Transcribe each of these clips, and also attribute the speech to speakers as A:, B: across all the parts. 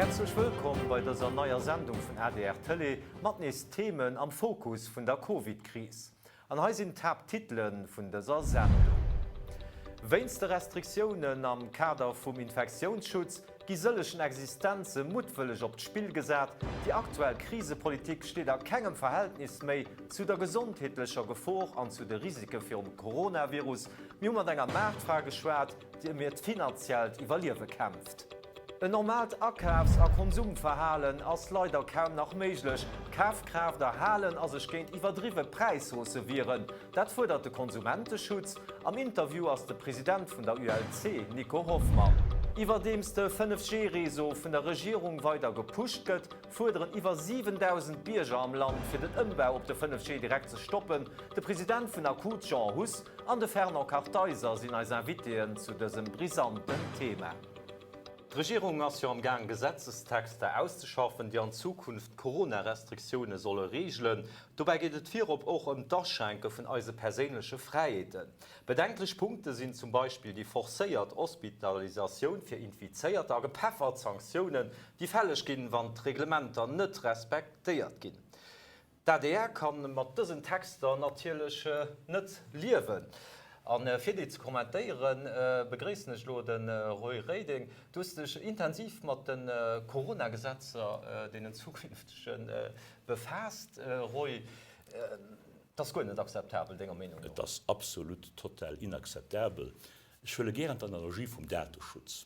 A: Häerzlech wëllkomm bei dëser neier Sendung vun adr Tëlee mat nees Themen am Fokus vun der Covid-Kris. An hei sinn d'Haapttitele vun dëser Sendung. Wéinst de Restriktiounen am Kader vum Infektiounsschutz gi sëllegen Existenze muttwëlleg op d'Spill gesat. Déi aktuell Krisepolitik steet a kengem Verhältnis méi zu der gesondheetlecher Gefor an zu de Risike virum Coronavirus. Mir hu mat enger Maartfra geschwat, déi ëm hiert finanziellt Iwwerliewe kämpft. En normaalt Akafs a Konsumverhalen ass leider kaum nach méiglech. Kafkraaft erhalen a sech géint iwwerdriwwe Präishaussë wieren, dat fuerdert de Konsumenteschutz. Am Interview ass de President vun der ULC, Nico Hoffmann. Iwwerdeems de 5G-Réseau vun der Regierung weider gepusht gëtt, fuerderen iwwer 7.000 Bierger am Land, fir den Ëmbau op de 5G direkt ze stoppen. De President vun Akut, Jean Huss, an de Fernand Kartheiser sinn eis Invitéen zu dësem brisanten Thema. D'Regierung ass jo am Gaang Gesetzestexter auszeschaffen, déi an Zukunft d'Corona-Restriktioune solle reegelen. Dobäi geet et virop och ëm d'Aschränke vun eise perséinleche Fräiheeten. Bedenklech Punkte sinn zum Beispill déi forcéiert Hospitalisatioun fir Infizéierter a gepeffert Sanktiounen, déi fälleg ginn, wann d'Reglementer net respektéiert ginn. D'adr ka mat dësen Texter natierlech net liewen. A fir déi ze kommentéieren, begréissen ech elo de Roy Reding. Du hues dech intensiv mat de Corona-Gesetzer, deenen zukünftegen, befaasst. Roy, et ass guer net akzeptabel, denger Meenung no?
B: Et ass absolut total inakzeptabel. Ech huele gären d'Analogie vum Dateschutz.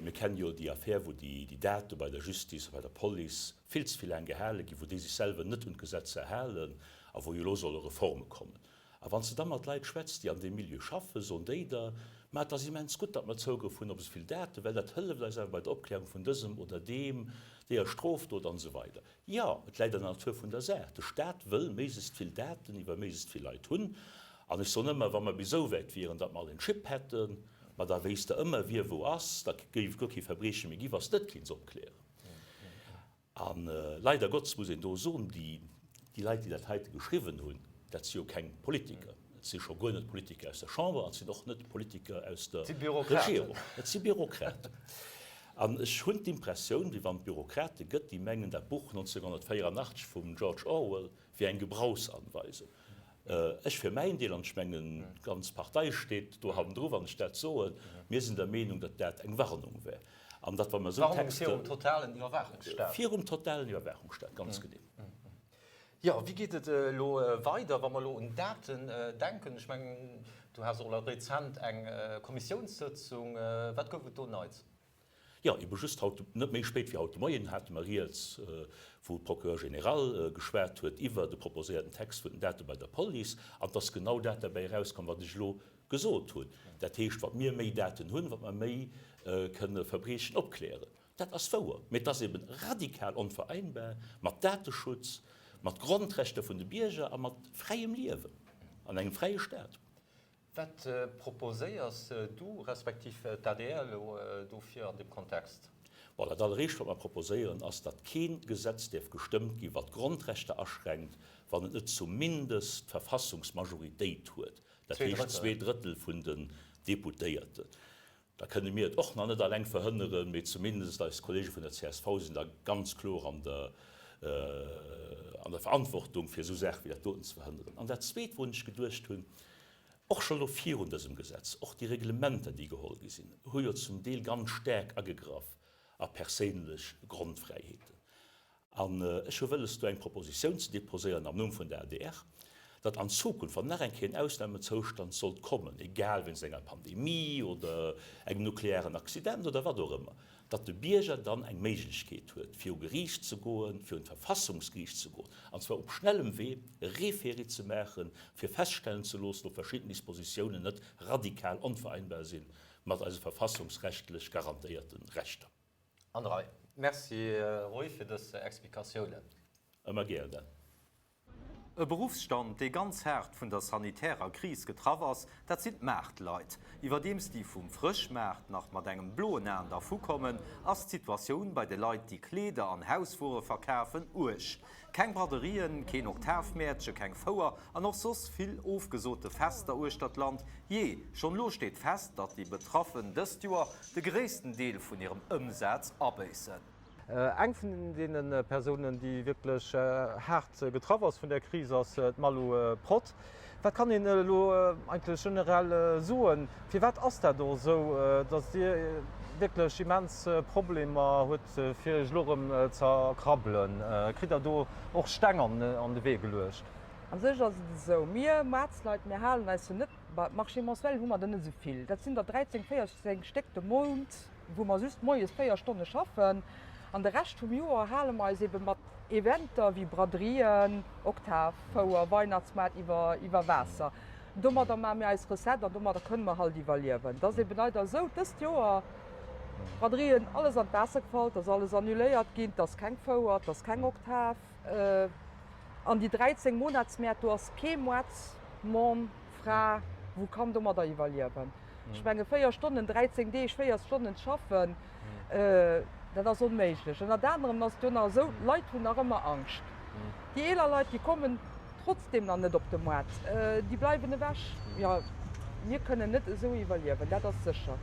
B: Mir kennen jo déi Affär, wou déi Date bei der Justice a bei der Police vill ze vill laang gehale ginn, wou déi sech selwer net un d'Gesetzer halen a wou jo elo solle Reforme kommen. A wann s de da mat Leit schwätz, déi an deem Milieu schaffen, soen déi der, Ma et ass immens gutt, datt mer Zougrëff hunn op esou vill Daten, well dat hëlleft eis awer bei der Opklärung vun dësem oder deem, deeër Strofdot an esou weider. Jo, et läit an der Natur vun der Saach. De Staat wëll méiglechst vill Daten iwwer méiglechst vill Leit hunn. An ech soen ëmmer, wa mer bis esou wäit wieren, datt mer all en Chip hätten, ma da wéisst Der ëmmer, wie wou ass, da géif et guer kee Verbrieche méi gi wa s de net kéints opklären. A leider Gottes muss een do soen, déi Leit, déi dat heite geschriwwen hunn, dat si jo keng Politiker. Et si scho guer net Politiker aus der Chamber an et sinn och net Politiker aus der Regierung. Et si Bürokraten. An ech hunn d'Impressioun, wéi wann et Bürokrate gëtt, déi mengen, dat Buch 1984 vum George Orwell wier eng Gebrauchsanweisung. Ech fir mäin Deel, an ech mengen d'ganz Partei steet do hannendru wann ech dat soen, mir sinn der Meenung, datt dat eng Warnung wär an datt wa mer esou Texter.
A: Warnung virum totalen Iwwerwaachungsstaat.
B: Virum totalen Iwwerwaachungsstaat, ganz genee.
A: Jo, wéi geet et elo weider, wa mer elo un Daten denken? Ech mengen, du has och elo rezent eng Kommissiounssëtzung. Wat gouf et do Neits?
B: Jo, ebe just haut, net méi spéit wéi haut de Moien hate mer rieds, wou de Procureur général geschwat huet iwwert e proposéierten Text vun den Date bei der Police. An et ass genau dat derbäi erauskomm, wat ech elo gesot hunn. Dat heescht, wat mir méi Daten hunn, wat mer méi kënne Verbriechen opklären. Dat ass wouer, mee et ass eben radikal onvereinbar mat Dateschutz, mat Grondrechter vun de Bierger a mat fräiem Liewen an engem fräie Staat.
A: Wat proposéiers du, respektiv d'ADR elo dofir an deem Kontext?
B: Bon, dat alleréischt, wat mer proposéieren, ass, datt kee Gesetz däerf gestëmmt ginn, wat d'Grondrechter aschränkt, wann et net zumindest d'Verfassungsmajoritéit huet, dat heescht zwee Drëttel vun den Deputéierten. Da kënne mir et och nach net alleng verhënneren, mee zumindest eis Kollege vun der csv sinn da ganz kloer an der, an der Verantwortung, fir esou Saache wéi dat doten ze verhënneren. An dat Zweet, wourun ech geduecht hunn, och scho elo virun dësem Gesetz, och déi Reglementer, déi geholl gi sinn, hu jo zum Deel ganz staark agegraff a perséinlech Grondfräiheeten. An ech hu wëlles, do eng Propositioun ze déposéieren am Numm vun der adr, datt an Zukunft, wann nach eng Kéier en Ausnahmezoustand sollt kommen, egal wéinst enger Pandemie oder engem nuklearen Accident oder wat och ëmmer, datt de Bierger dann eng Méiglechkeet huet, fir u Geriicht ze goen, fir un d'Verfassungsgeriicht ze goen, an zwar op schnellem Wee e Référé ze maachen, fir feststellen ze loossen, ob verschidden Dispositiounen net radikal onvereinbar si mat eise verfassungsrechtlech garantéierte Rechter.
A: An der Rei. Merci Roy fir dës Explikatiounen.
B: Ëmmer gär, Dan.
A: E Beruffsstand, dee ganz haart vun der sanitärer Kris getraff ass, dat sinn d'Maartleit. Iwwerdeems déi vum Frëschmaart nach mat engem bloen Aen dervukommen, ass d'Situatioun bei de Leit, déi Kleeder an Hauswuere verkafen, uerg. Keng Braderien, keen Oktavmäertche, keng Fouer an och soss vill ofgesote Fester uechter d'Land. Jee, schonn elo steet fest, datt déi Betraffen dëst Joer de gréissten Deel vun hirem Ëmsaz abéissen. Eng vun deene Persounen, déi wierklech haart getraff ass vun där Kris, ass d'Malou Prott. Wat kann een elo eigentlech generell soen, firwat ass dat och esou, datt Dir wierklech immens Problemer hutt, fir Iech elo erëm ze erkrabbelen? Kritt Der do och Steng an de Wee geluecht?
C: A sech ass et esou, mir Maartsleit, mir halen eis jo net, Marché mensuel hu mer der net esou vill, dat sinn der 13, 14 Stéck de Mount. wou mer just moies 4 Stonne schaffen an de Rescht vum Joer hale mer eis ebe mat Eventer wéi Braderien, Oktav, Fouer, Weihnachtsmaart iwwer iwwer Waasser. Domadder maache mir eis Recette an domadder kënne mer halt iwwerliewen. Et ass ebe leider esou, dëst Joer, Braderien, alles an d'Waasser gefall, et ass alles annuléiert ginn, et ass keng Fouer, et ass keng Oktav. An déi 13 Monatsmäert, do ass kee Moartsmann, Fra, wou kann domadder iwwerliewen. Ech menge 4 Stonnen, 13 Deeg, 4 Stonnen schaffen, dat ass onméiglech. Ënnert anerem ass et jo nach esou, d'Leit hunn nach ëmmer Angscht. Déi eeler Leit, déi kommen trotzdeem nach net op de Moart, déi bleiwen ewech. Jo, mir kënnen net esou iwwerliewen, dat ass sécher.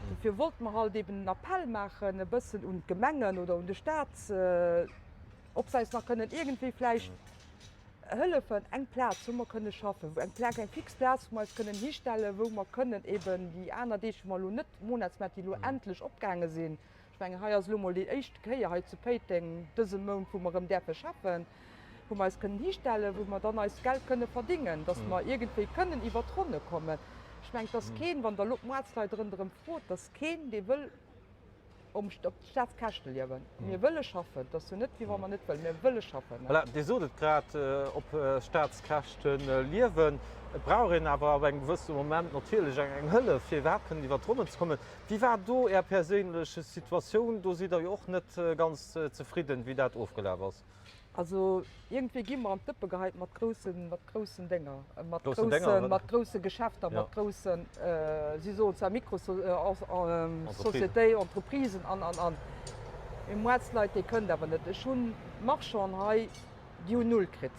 C: Dofir wollte mer halt eben en Appell maachen e bëssen un d'Gemengen oder un de Staat, ob se eis nach kënnen iergendwéi vläicht hëllefen, eng Plaz, wou mer kënne schaffen, eng Plaz, eng fix Plaz, wou mer eis kënnen histellen, wou mer kënnen eben déi aner Deeg, wou mer elo net, Monatsmäert, déi elo endlech opgaange sinn, ech mengen, hei ass elo mol déi éischt Kéier hei zu Péiteng dëse Mount, wou mer erëm däerfe schaffen, wou mer eis kënnen histellen, wou mer dann eist Geld kënne verdingen, dass mer iergendwéi kënnen iwwert d'Ronne kommen. Ech mengen, et ass keen, wann Der elo d'Moartsleit ronderëm frot, et ass keen, dee wëll, Op Staatskäschte liewen. Mir wëlle schaffen. Et ass jo net, wéi wa mer net wëllen. Mir wëlle schaffen.
A: Voilà, Dir sot et grad, op Staatskäschte liewen. Et brauch een awer ab engem gewëssene Moment natierlech eng Hëllef, fir iwwerhaapt kënnen iwwer d'Ronnen ze kommen. Wéi war do Är perséinlech Situatioun? Do sidd Der jo och net ganz zefridden, wéi dat ofgelaf ass.
C: Also iergendwéi gi mer an d'Dëppe geheit mat groussen, mat groussen Dénger, mat groussen, mat grousse Geschäfter, mat groussen, si soen zwar Micro-Sociétéit, Entreprisen an, an, an. Mee Moartsleit, déi kënnt awer net. Ech hunn Marchanden hei, déi hunn null kritt.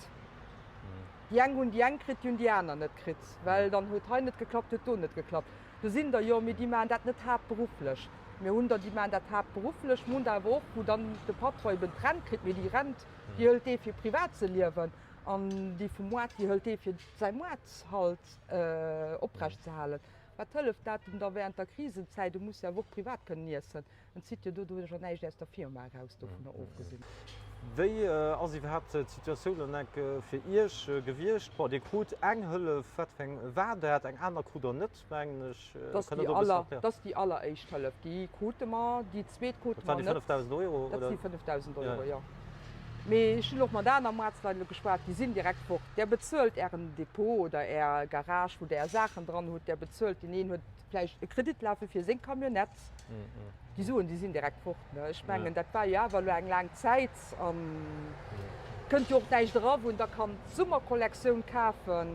C: Déi eng hunn déi eng kritt, déi hunn déi aner net kritt, well dann huet hei net geklappt, huet do net geklappt. Do sinn der jo, mee déi maachen dat net haaptberufflech. Mir hunn der, déi maachen dat haaptberufflech. Mir hunn der awer och, wou dann de Patron eben d'Rent kritt, mee déi Rent, déi hëlt dee fir privat ze liewen an déi vum Moart, déi hëlt dee fir säi Moart halt oprecht ze halen. Wat hëlleft dat em da während der Krisenzäit? E muss jo awer och privat kënnen iessen. En zitt jo doduercher näischt aus der Firma eraus, dovunner ofgesinn.
A: Wéi ass iwwerhaapt d'Situatioun an enk fir Iech gewiescht? Bon, Dir krut eng Hëllef, wat fir eng war dat? Eng aner krut Der net, mengen ech.
C: Kënnt Der do e bëssen erklären? Dat ass déi alleréischt Hëllef, déi krute mer. Déi zweet krute mer net.
A: Dat waren déi 5.000 Euro,
C: oder? Dat si 5.000 Euro, jo. Mee ech hunn och mat aner Moartsleit elo geschwat, déi sinn direkt fort. Där bezuelt Ären Depot oder Är Garage, wou Der Är Saachen dran hutt, där bezuelt. Deen een huet vläicht e Kredit lafe fir seng Camionnette. Déi Suen, déi sinn direkt fort. Ech mengen, dat war jo awer elo eng laang Zäit an kënnt jo och näischt era, wou een da kann d'Summerkollektioun kafen.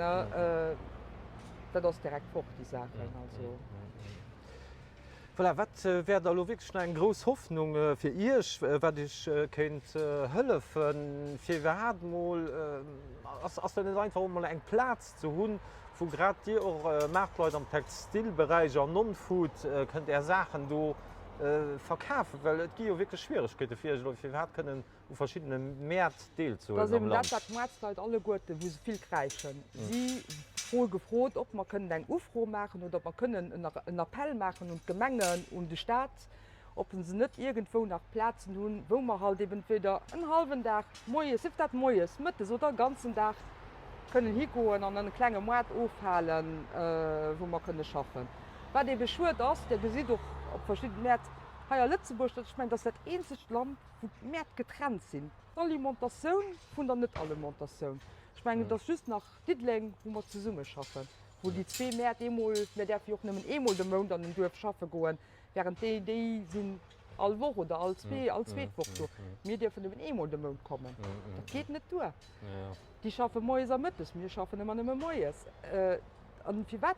C: Dat ass direkt fort, déi Saachen. Also.
A: Voilà, wat wär da elo wierklech nach eng grouss Hoffnung fir Iech, wat Iech kéint hëllefen, fir iwwerhaapt emol, ass dat net einfach, och emol eng Plaz ze hunn, wou grad Dir och Maartleit am Textilberäich an Non-Food kënnt Är Saachen do verkafen? Well et gi jo wierklech Schwieregkeete fir Iech elo, fir iwwerhaapt kënnen u verschiddene Mäert
C: deelzehuelen am Land. Dat ass eben dat, wat d'Maartsleit alleguerten, wou se vill kräischen, si froe gefrot, ob mer kënnen eng Ufro maachen oder ob mer kënnen en Appell maachen un d'Gemengen, un de Staat, ob se net iergendwou nach Plazen hunn, wou mer halt eben entweder en hallwen Dag moies, sief dat moies, mëttes oder e ganzen Dag, kënnen higoen an en klenge Moart ofhalen, wou mer kënne schaffen. Wat ebe schued ass, Dir gesitt och op verschidden Mäert hei a Lëtzebuerg, dat ech mengen, dat ass dat eenzegt Land, wou d'Mäert getrennt sinn, d'Alimentatioun vun der Net-Alimentatioun. Ech mengen, et ass just nach Diddeleng, wou mer zesummeschaffen, wou déi zwee Mäert eemol, mir däerfe jo och nëmmen eemol de Mount an en Duerf schaffe goen, Während déi, déi sinn. all Woch oder all zwee, all zweet Woch do. Mir dierfen nëmmen eemol de Mount kommen. Dat geet net duer. Déi schaffe moies a mëttes, mir schaffen ëmmer nëmme moies. An firwat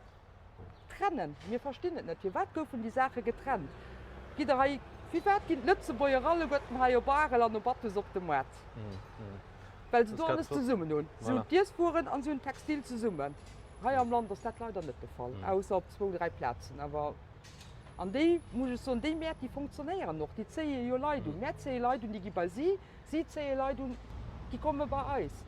C: trennen? Mir verstinn et net. Firwat goufen déi Saache getrennt? Gitt Der hei, firwat ginn d'Lëtzebuerger alleguerten hei op Arel an op Athus op de Moart? Well se do alles zesummen hunn. Se hunn d'Iesswueren an se hunn d'Textil zesummen. Hei am Land ass dat leider net de Fall, ausser op zwou, dräi Plazen. Awer, an déi, muss ech soen, déi Mäert, déi fonctionnéieren och. Déi zéie jo Leit un. Mär zéie Leit un, déi gi bei si. Si zéie Leit un, déi komme bei eis.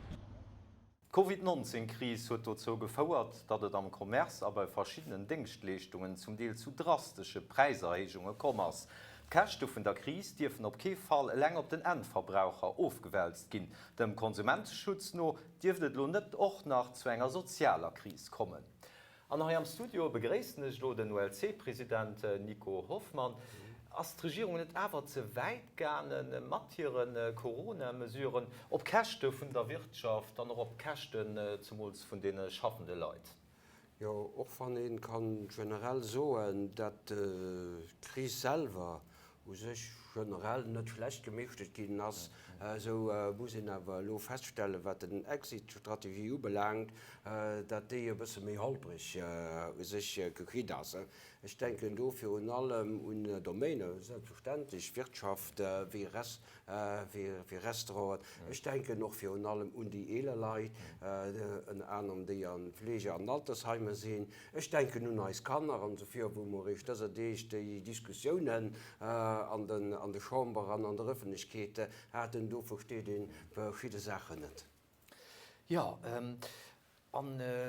A: D'Covid 19 Kris huet dozou gefouert, datt et am Commerce a bei verschiddenen Déngschtleeschtungen zum Deel zu drastesche Präiserhéijunge komm ass. D'Käschte vun der Kris dierfen op kee Fall eleng op den Endverbraucher ofgewälzt ginn. Dem Konsumenteschutz no dierft et elo net och nach zu enger sozialer Kris kommen. An hei am Studio begréissen ech elo den ULC-President Nico Hoffmann. Ass d'Regierung net awer ze wäit gaange mat hire Corona-Mesuren, op Käschte vun der Wirtschaft an och op Käschten zemools vun deene schaffende Leit?
D: Jo, och wann ee ka generell soen, datt d'Kris selwer u sech generell net schlecht gemeeschtert ginn ass, esou muss een awer elo feststellen, wat den Exit-Strategie ubelaangt, datt déi e bësse méi holpreg u sech geschitt ass. Ech denken do virun allem un Domainer, selbstverständlech Wirtschaft wéi wéi Restauranten. Ech denken och virun allem un déi eeler Leit, ënner anerem déi a Fleege an Altersheimer sinn. Ech denken un eis Kanner an esou vir, wou mer eréischt dëser Deeg déi Diskussiounen an de Chamber an an der Ëffentlechkeet haten. Do versteet ee verschidde Saachen net.
A: Jo, a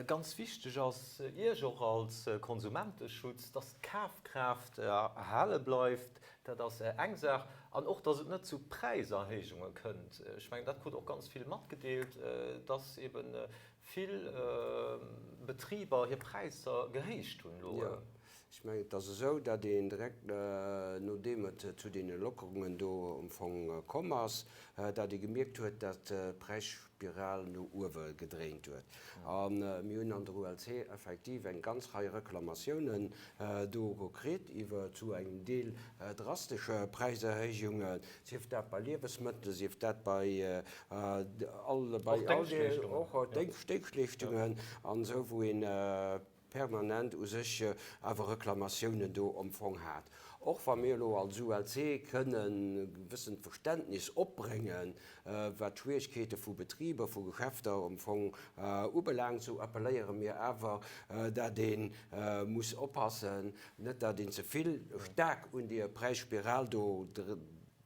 A: ganz wichteg ass Iech och als Konsumenteschutz, dass d'Kafkraaft erhale bleift. Dat ass eng Saach. An och, dass et net zu Präiserhéijunge kënnt. Ech mengen, dat krut och ganz vill matgedeelt, dass eebe vill Betriber hir Präisser gehéicht hunn elo.
D: Jo, ech mengen, et ass esou, datt een direkt nodeem et zu deene Lockerungen do am Fong komm ass, datt ee gemierkt huet, datt d'Präisspiral no uewe gedréint huet. A mir hunn an der ULC effektiv eng ganz Rei Reklamatiounen do kritt iwwer zu engem Deel drastesche Präiserhéijungen, sief dat bei Liewesmëttelen, sief dat bei all bei all och Déngschtleeschtungen an esou, wou een permanent u sech awer Reklamatiounen do am Fong hat. Och wa mir elo als ULC kënnen e gewëssent Verständnis opbréngen, wat d'Schwierigkeete vu Betriber, vu Geschäfter am Fong ubelaangt, esou appelléiere mir awer, dat ee muss oppassen, net dat een ze vill staark un deer Präisspiral do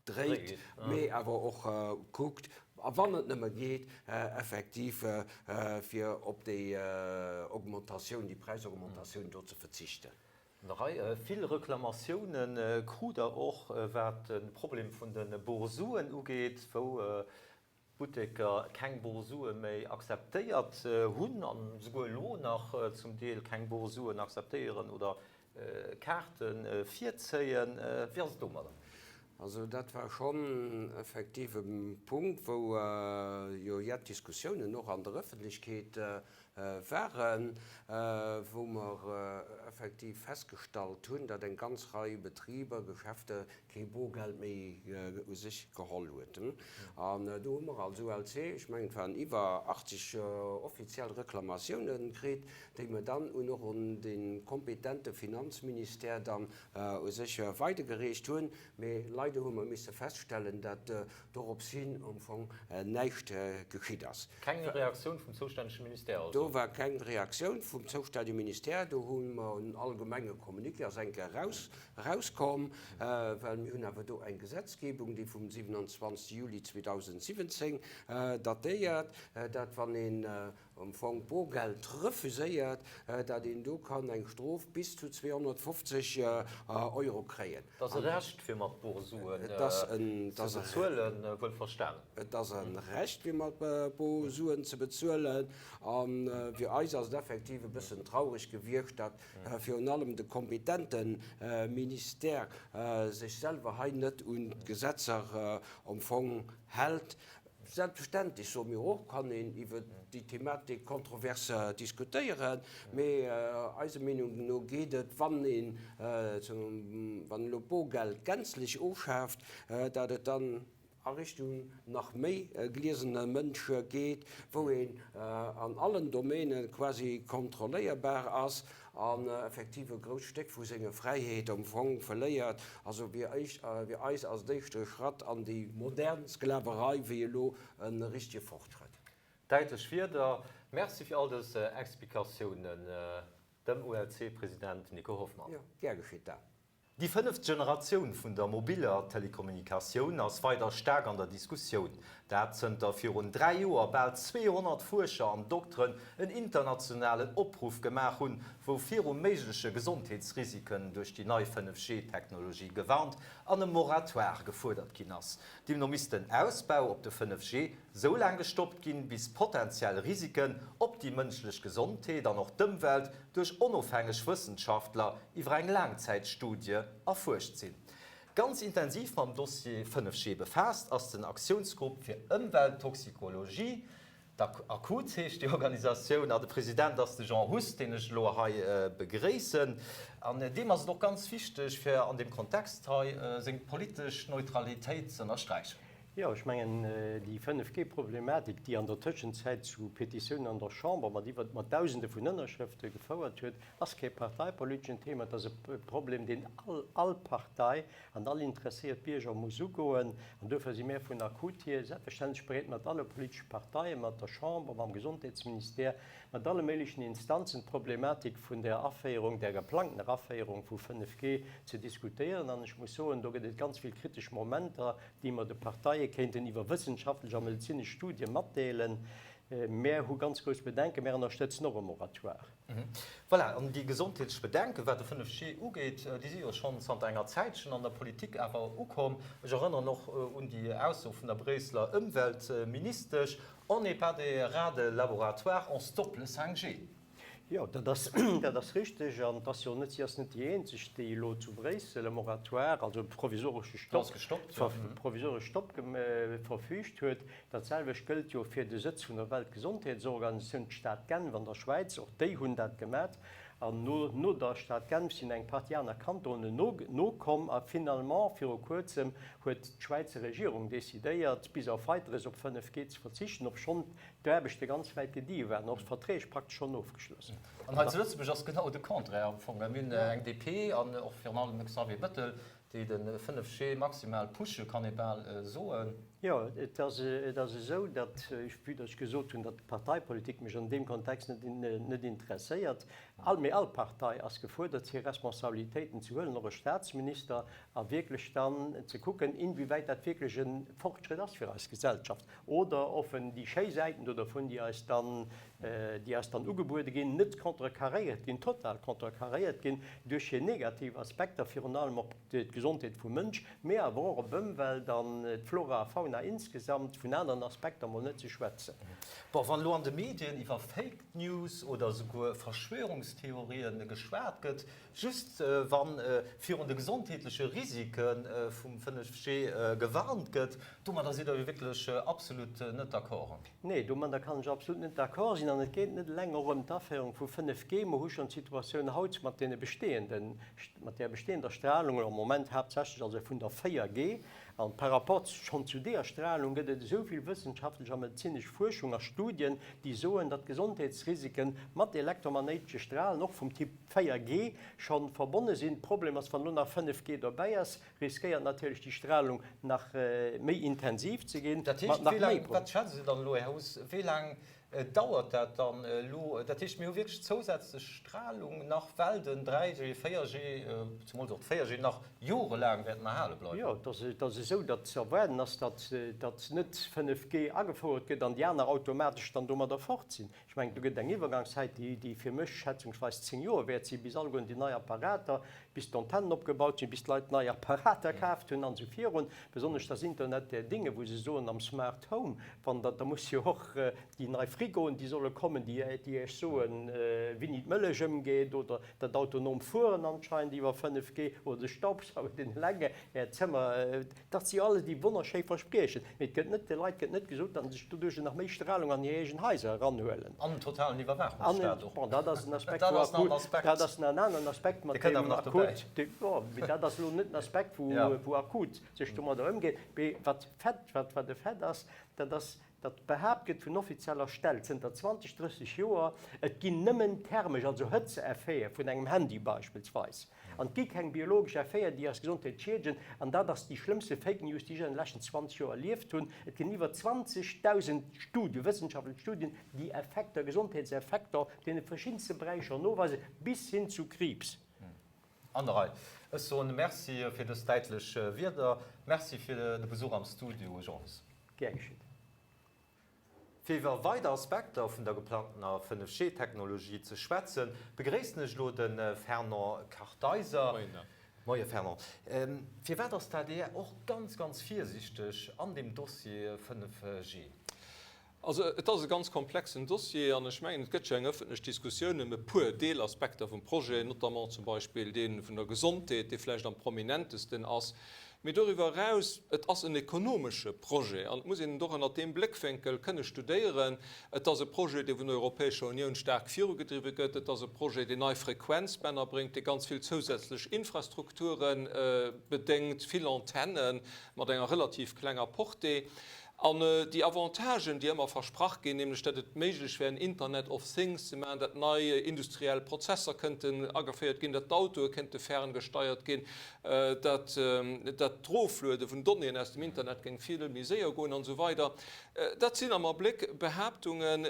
D: dréit, mee awer och kuckt, a wann et nëmme geet, effektiv fir op déi Augmentatioun, déi Präisaugmentatioun do ze verzichten.
A: Eng Rei vill Reklamatioune krut Der och, wat de Problem vun de Borsuen ugeet, wou d'Butteker keng Borsue méi akzeptéiert hunn an esouguer elo nach zum Deel keng Borsuen akzeptéieren oder Kaarte virzéien. Wéi ass et domadder?
D: Also dat war schonn effektiv e Punkt, wou jo jett Diskussiounen och an der Ëffentlechkeet waren, wou mer effektiv festgestallt hunn, datt eng ganz Rei Betriber, Geschäfte kee Borgeld méi u sech geholl huet. An do hu mer als ULC, ech mengen et waren iwwer 80 offiziell Reklamatiounen kritt, déi mer dann un och un de kompetente Finanzministère dann u sech weidergereecht hunn. Mee leider hu mer misse feststellen, datt dorops hin am Fong näischt geschitt ass.
A: Keng Reaktioun vum zoustännege Ministère also?
D: Do war keng Reaktioun vum zoustännege Ministère. Do hu mer en allgemenge Communiqué ass eng Kéier eraus, erauskomm, well mir hunn awer do eng Gesetzgebung, déi vum 27. Juli 2017 datéiert, dat wann een am Fong Borgeld refuséiert, dat een do kann eng Strof bis zu 250 Euro kréien.
A: Et ass e Recht fir mat Borsuen ze bezuelen, wuel verstanen.
D: Et ass e Recht fir mat Borsuen ze bezuelen. A fir eis ass et effektiv e bëssen traureg gewiescht, dat virun allem de kompetente Ministère sech selwer hei net un d'Gesetzer am Fong hält. Selbstverständlech, soe mir och, kann een iwwer déi Thematik kontrovers diskutéieren, mee eiser Meenung no geet et, wann een, wann elo d'Borgeld gänzlech ofschaaft, datt et dann a Richtung nach méi gliesene Mënsch geet, wou een an allen Domaine quasi kontrolléierbar ass an effektiv e grousst Stéck vu senger Fräiheet am Fong verléiert. Also fir eis ass et éischter e Schratt an déi modern Sklaverei wéi elo e richtege Fortschrëtt.
A: Däitlech Wierder. Merci fir all dës Explikatiounen, dem ULC-President Nico Hoffmann.
D: Jo, gär geschitt dat.
A: Déi fënneft Generatioun vun der mobiller Telekommunikatioun ass weider staark an der Diskussioun. Dat zënter virun 3 Joer bal 200 Fuerscher an Dokteren en internationalen Opruff gemaach hunn, wou viru méigleche Gesondheetsrisiken duerch déi nei 5G-Technologie gewarnt an e Moratoire gefuerdert ginn ass. Deemno misst den Ausbau op de 5G sou laang gestoppt ginn, bis potentiell Risiken op déi mënschlech Gesondheet an och d'Ëmwelt duerch onofhängeg Wëssenschaftler iwwer eng Laangzäitstudie erfuerscht sinn. Ganz intensiv mam Dossier 5G befaasst ass den Aktiounsgrupp fir Ëmwelttoxikologie, d'AKUT heescht déi Organisatioun, a de President ass de Jean Huss, deen ech elo hei begréissen. An deem ass et och ganz wichteg, fir an deem Kontext hei seng politesch Neutralitéit ze ënnersträichen.
E: Jo, ech mengen, déi 5G-Problematik, déi an der Tëschenzäit zu Petitiounen an der Chamber mat iwwer, mat Dausende vun Ënnerschrëfte gefouert huet, ass kee parteipoliteschen Thema. Et ass e Problem, deen all, all Partei an all interesséiert Bierger muss ugoen. An duerfir si mär vun ACUT hier selbstverständlech bereet, mat alle politesche Parteien, mat der Chamber, mam Gesondheetsministère, mat alle méiglechen Instanzen d'Problematik vun der Aféierung, der geplangtener Aféierung vu 5G ze diskutéieren. An ech muss soen, do gëtt et ganz vill kritesch Momenter, déi mer de Parteie kéinten iwwer wëssenschaftlech a medezinesch Studie matdeelen. Mär hu ganz grouss Bedenken, mär ënnerstëtzen och e Moratoire.
A: Voilà, an déi gesondheetlech Bedenken, wat de 5G ugeet, déi si jo schonn zanter enger Zäitchen an der Politik awer ukomm. Ech erënneren och un déi Ausso vun der Bréisseler Ëmweltministesch, On n'est pas des rats de laboratoire, on stoppe le 5G.
E: Jo, dat ass, dat ass richteg. An et ass jo net, si ass net déi eenzeg, déi elo zu Bréissel e Moratoire, also e provisoresche Stopp, provisoresche Stopp verfügt huet. Dat selwecht gëllt jo fir de Sëtz vun der Weltgesondheetsorganisatioun, d'Stad Genf an der Schwäiz. Och déi hunn dat gemat. An no, no der Stad Genf sinn eng Partie aner Kantonen no, nokomm. A finalement, viru Kuerzem, huet d'Schwäizer Regierung decidéiert, bis auf Weiteres op 5G ze verzichten, obschonn d'Aarbechte ganz wäit gedi waren, och d'Verträg praktesch schonn ofgeschloss.
A: An hei zu Lëtzebuerg ass genau de Contraire am Fong. Mir hunn eng DP an och virun allem de Xavier Bettel, déi de 5G maximal pushe, kann ee bal soen.
E: Jo, et ass, et ass esou, datt, vue datt ech gesot hunn, datt d'Parteipolitik mech an deem Kontext net, net interesséiert, all, mee all Partei ass gefuerdert, hir Responsabilitéiten ze huelen, och e Statsminister, a wierklech dann ze kucken, inwiewäit dat wierklech e Fortschritt ass fir eis Gesellschaft. Oder offen déi schéi Säiten do dervun, déi eis dann, déi eis dann ugebuede ginn, net contrecarréiert ginn, total contrecarréiert ginn duerch hir negativ Aspekter, virun allem op d'Gesondheet vum Mënsch, mee awer och op d'Ëmwelt an d'Flora a Fauna insgesamt, vun aneren Aspekter mol net ze schwätzen.
A: Bon, wann elo an de Medien iwwer Fake News oder esouguer Verschwörungstheorien geschwat gëtt, Just wa virun de gesondheetleche Risike vum 5G gewarnt gëtt, domadder sidd Der jo wierklech absolut net d'accord.
E: Nee, domadder kann ech absolut net d'accord sinn. An et geet net eleng och ëm d'Aféierung vu 5G. Mer hu schonn d'Situatioun haut mat deene bestehenden, mat där bestehender Strahlung, am Moment haaptsächlech also vun der 4G. An par rapport schonn zu deeër Strahlung gëtt et esou vill wëssenschaftlech a medezinesch Fuerschung a Studien, déi soen, datt Gesondheetsrisiken mat elektromagnéitesche Strahlen, och vum Typ 4G, scho verbonne sinn. Problem ass, wann elo nach 5G dobäi ass, riskéiert natierlech déi Strahlung nach méi intensiv ze ginn,
A: Dat heescht, wéi laang, wat schätze Sie dann elo, Här Huss, wéi laang dauert dat dann elo? Dat heescht, mir hu wierklech zousätzlech Strahlung nach, well den 3G, 4G, zemools och d'G nach jorelaang wäerten erhale bleiwen.
E: Jo, et ass esou, datt ze erwaarden ass, datt net 5G agefouert gëtt an déi aner automatesch dann domadder fort sinn. Ech mengen, do gëtt et eng Iwwergangszäit, déi fir mech schätzungsweis 10 Joer wäert sinn, bis alleguerten déi nei Apparater, bis d'Antennen opgebaut sinn, bis d'Leit nei Apparater kaaft hunn an esou virun. Besonnesch das Internet der Dinge, wou se soen am Smart Home, wann da, da muss jo och déi nei. Frigoen, déi solle kommen, déi Iech soen, wéini d'Mëllech ëmgeet, oder dat autonom Fueren anscheinend iwwer 5G, oder de Staubsauger, deen eleng Äert Zëmmer. Dat si jo alles déi wonnerschéi Verspriechen, mee et gëtt net, de Leit gëtt net gesot, datt se sech doduerch nach méi Stralung an hir eegen Haiser eranhuelen.
A: An en totalen Iwwerwaachungsstaat och.
E: Bon, dat ass en Aspekt, wou akut, dat ass en aneren Aspekt, mat deem akut, jo, mee dat ass elo net en Aspekt, wou akut sech domadder ëmgeet. Mee wat Fait, wat e Fait ass, dat ass, datt behaapt gëtt vun offizieller Stell zënter 20, 30 Joer, et ginn nëmmen thermesch, also Hëtzeeffete vun engem Handy beispillsweis, an et gi keng biologesch Effeten, déi eis Gesondheet schiedegen. An dat ass déi schlëmmste Fake News, déi ech an de leschten 20 Joer erlieft hunn. Et ginn iwwer 20.000 Studien, wëssenschaftlech Studien, déi Effekter, Gesondheetseffekter op deene verschiddenste Beräicher noweisen, bis hin zu Kriibs.
A: An der Rei. Ech soen Merci fir dës däitlech Wierder. Merci fir de Besuch am Studio, Jean Huss.
E: Gär geschitt.
A: Fir iwwer weider Aspekter vun der geplangtener 5G-Technologie ze schwätzen, begréissen ech elo de Fernand Kartheiser.
F: Moien Dan.
A: Moie Fernand. Firwat ass d'ADR och ganz, ganz virsiichteg an deem Dossier 5G?
F: Also et ass e ganz komplexen Dossier an ech mengen, et gëtt jo eng ëffentlech Diskussioun ëm e puer Deelaspekter vum Projet, notamment zum Beispill dee vun der Gesondheet, dee vläicht am prominentesten ass. Mee doriwwer eraus, et ass en ekonomesche Projet an et muss een en och ënnert deem Bléckwénkel kënne studéieren. Et ass e Projet, dee vun der Europäescher Unioun staark virugedriwwe gëtt. Et ass e Projet, deen nei Frequenzbänner bréngt, dee ganz vill zousätzlech Infrastrukture bedéngt, vill Antenne mat enger relativ klenger Portée. An déi Avantagen, déi ëmmer versprach ginn, nämlech datt et méiglech wär, en Internet of Things ze maachen, datt nei industriell Prozesser kënnten ageféiert ginn, datt d'Autoe kënnte ferngesteiert ginn, datt dat d'Rofluede vun Donnéeën aus dem Internet géing vill méi séier goen an esou weider, dat sinn am Abléck Behaaptungen,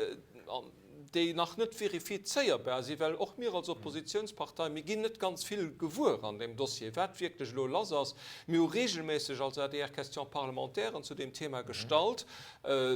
F: déi nach net verifizéierbar sinn, well och mir als Oppositionspartei, mir ginn net ganz vill gewuer an deem Dossier, wat wierklech elo lass ass. Mir hu regelméisseg als adr Question-parlementairen zu deem Thema gestallt,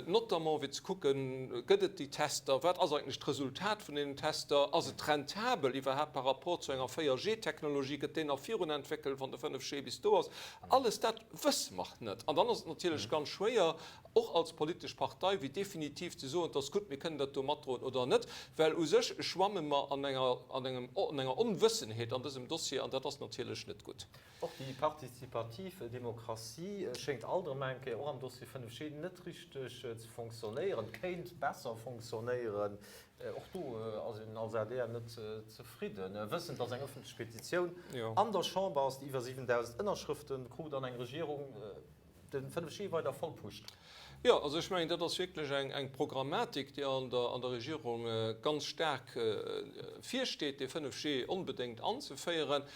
F: notamment fir ze kucken, Gëtt et déi Tester? Wat ass eigentlech d'Resultat vun deenen Tester? Ass et rentabel iwwerhaapt par rapport zu enger 4G-Technologie? Gëtt déi nach virunentwéckelt, wann de 5G bis do ass? Alles dat wësse mer net. An dann ass et natierlech ganz schwéier, och als politesch Partei, wéi definitiv ze soen, 't ass gutt, mir kënnen dat do matdroen oder net, well u sech schwamme mer an enger, an engem, an enger Onwëssenheet an dësem Dossier an dat ass natierlech net gutt.
A: Och déi partizipativ Demokratie schéngt alt erëm eng Kéier, och am Dossier 5G, net richteg ze fonctionnéieren, kéint besser fonctionnéieren. Och do ass een als adr net zefridden, wëssend, datt eng ëffentlech Petitioun an der Chamber ass, déi iwwer 7.000 Ënnerschrëfte krut an eng Regierung, den 5G weider voll pusht.
F: Jo, also ech mengen, dat ass wierklech eng eng Programmatik, déi an der an der Regierung ganz staark virsteet, dee 5G onbedéngt anzeféieren.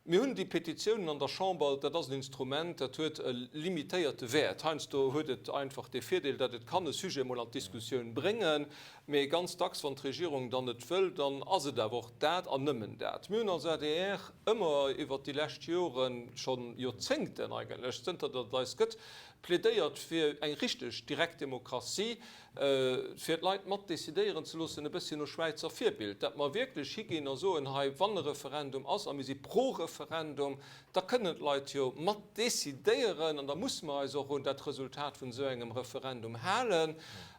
F: Mir hunn déi Petitiounen an der Chamber, dat ass en Instrument, dat huet e limitéierte Wäert. Heiansdo huet et einfach dee Virdeel, datt et kann e Sujet emol an d'Diskussioun bréngen. Mee ganz dacks, wann d'Regierung dann net wëll, dann ass et awer och dat an nëmmen dat. Mir hunn als adr ëmmer iwwert déi lescht Joren, scho Joerzéngten eigentlech, zënter datt et eis gëtt, plädéiert fir eng richteg direkt Demokratie, fir d'Leit mat decidéieren ze loossen, e bësschen no Schwäizer Virbild, datt mer wierklech higinn a soen, hei, wann e Referendum ass, a mir si pro Referendum, da kënnen d'Leit jo mat decidéieren an da musse mer eis och un dat Resultat vun esou engem Referendum halen.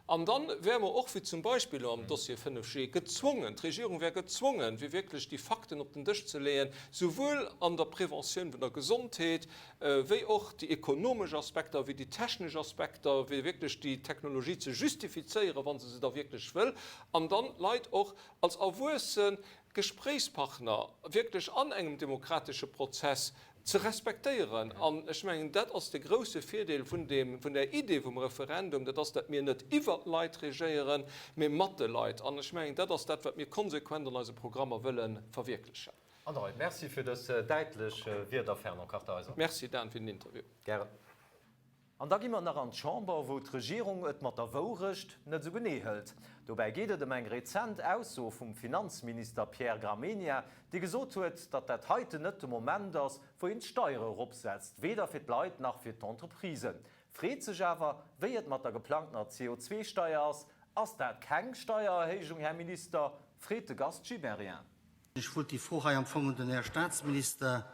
F: An dann wäre mer och, wéi zum Beispill elo am Dossier 5G, gezwongen, d'Regierung wär gezwongen, fir wierklech déi Fakten op den Dësch ze leeën, souwuel an der Preventioun vun der Gesondheet, wéi och déi ekonomesch Aspekter, wéi déi technesch Aspekter, fir wierklech déi Technologie ze justifizéieren, wa se se da wierklech wëll, an dann d'Leit och als erwuesse Gespréichspartner wierklech an engem demokratesche Prozess ze respektéieren. An ech mengen, dat ass de grouse Virdeel vun deem, vun där Idee vum Referendum, dat ass, datt mir net iwwert d'Leit regéieren, mee mat de Leit. An ech mengen, dat ass dat, wat mir konsequent an eise Programmer wëlle verwierklechen.
A: André, Merci fir dës däitlech Wierder, Fernand Kartheiser.
F: Merci, Dan, fir den Interview.
A: Gären. An da gi mer nach an d'Chamber, wou d'Regierung et mat der Wourecht net esou genee hëlt. Dobäi geet et ëm eng rezent Ausso vum Finanzminister Pierre Gramegna, dee gesot huet, datt dat heiten net de Moment ass, wou een d'Steiere eropsetzt, weder fir d'Leit nach fir d'Entreprisen. Freet sech awer, wéi et mat der geplangtener CO2-Steier ass. Ass dat keng Steiererhéijung, Här Minister? freet de Gast Gibéryen.
G: Ech wollt déi Fro hei am Fong un den Här Statsminister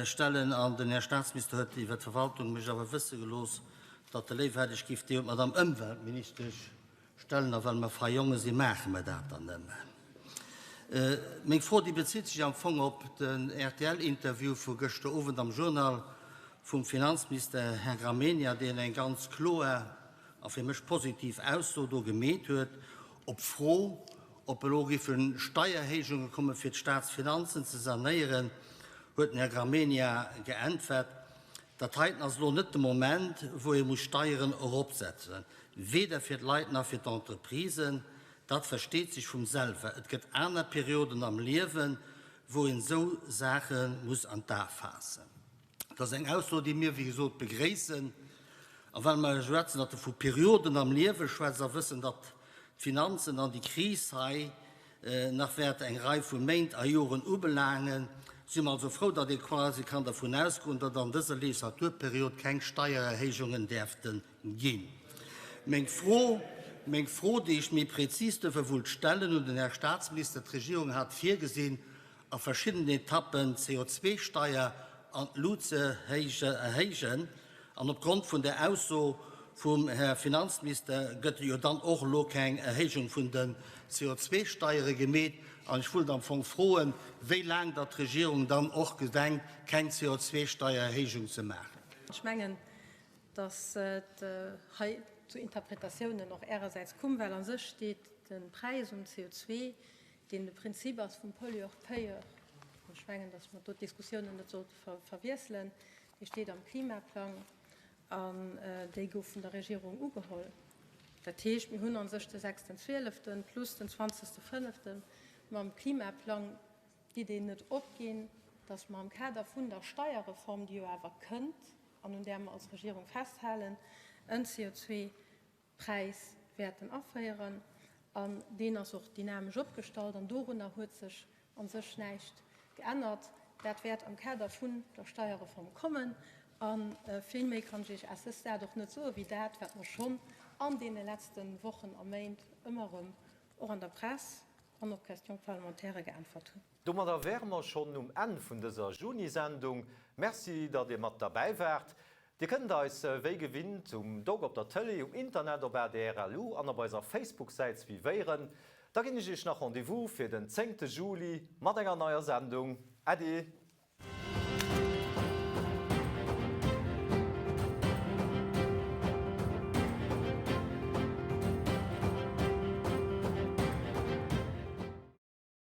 G: stellen, an den Här Statsminister huet iwwer d'Verwaltung mech awer wësse gelooss, datt e léiwer hätt, ech géif déi un d'Madame Ëmweltministesch. Stellen a well mer fei Jonge sinn, maache mer dat dann nëmmen. Meng Fro, déi bezitt sech am Fong op den RTL-Interview vu gëschter Owend am Journal vum Finanzminister Här Gramegna, deen eng ganz kloer a fir mech positiv Ausso do gemeet huet op d'Fro, ob elo géife Steierhéijunge komme fir d'Staatsfinanzen ze sanéieren, huet den Här Gramegna geäntwert, Dat heiten ass elo net de Moment, wou ee muss Steieren eropsetzen, weder fir d'Leit nach fir d'Entreprisen. Dat versteet sech vum selwer. Et gëtt aner Perioden am Liewen, wou een esou Saache muss an d'A faassen. Dat ass eng Ausso, déi mir, wéi gesot, begréissen. A well mer schwätzen, datt e vu Perioden am Liewe schwätzt a wëssen, datt d'Finanzen an déi Kris hei nach wäert eng Rei vu Méint a Joren ubelaangen, si mer also frou, datt ee quasi kann dervun ausgoen, datt an dëser Legislaturperiod keng Steiererhéijungen däerfte ginn. Meng Fro, meng Fro, déi ech méi prezis duerfir wullt stellen un den Här Statsminister, D'Regierung hat virgesinn, a verschiddenen Etappen d'CO2-Steier an d'Lut ze erhéijen. An opgrond vun der Ausso vum Här Finanzminister gëtt jo dann och elo keng Erhéijung vun den CO2-Steiere gemeet. An ech wullt am Fong froen, wéi laang datt d'Regierung dann och gedenkt, keng CO2-Steiererhéijung ze maachen.
H: Ech mengen, datt et hei zu Interpretatiounen och Ärersäits kumm, well a sech steet de Präis um CO2 deen de Prinzip ass vum Pollueur-payeur, an ech mengen, datt mer do d'Diskussiounen net sollte verwiesselen, dee steet am Klimaplang an déi gouf vun der Regierung ugeholl. Dat heescht, mir hunn a sech de sechsten Zwieleften plus den zwanzegste Fënneften mam Klimaplang d'Idee net opginn, datt mer am Kader vun der Steierreform, déi jo awer kënnt an un där mer als Regierung festhalen, en CO2 Präis wäerten aféieren an deen ass och dynamesch opgestallt an dorunner huet sech a sech näischt geännert. Dat wäert am Kader vun der Steierreform kommen a vill méi kann ech Iech à ce stade och net soe wéi dat, wat mer schonn an deene letzte Wochen a Méint ëmmer erëm och an der Press an op Question-parlementairë geäntwert hunn.
A: Domadder wäre mer schonn um Enn vun dëser Juni-Sendung. Merci, datt Dir mat derbäi waart. Dir kënnt eis wéi gewinnt um Dock op der Tëlee, um Internet op adr.lu an op eiser Facebook-Säit suivéieren. Da ginn ech Iech nach Rendez-vous fir den zéngte Juli mat enger neier Sendung. Äddi!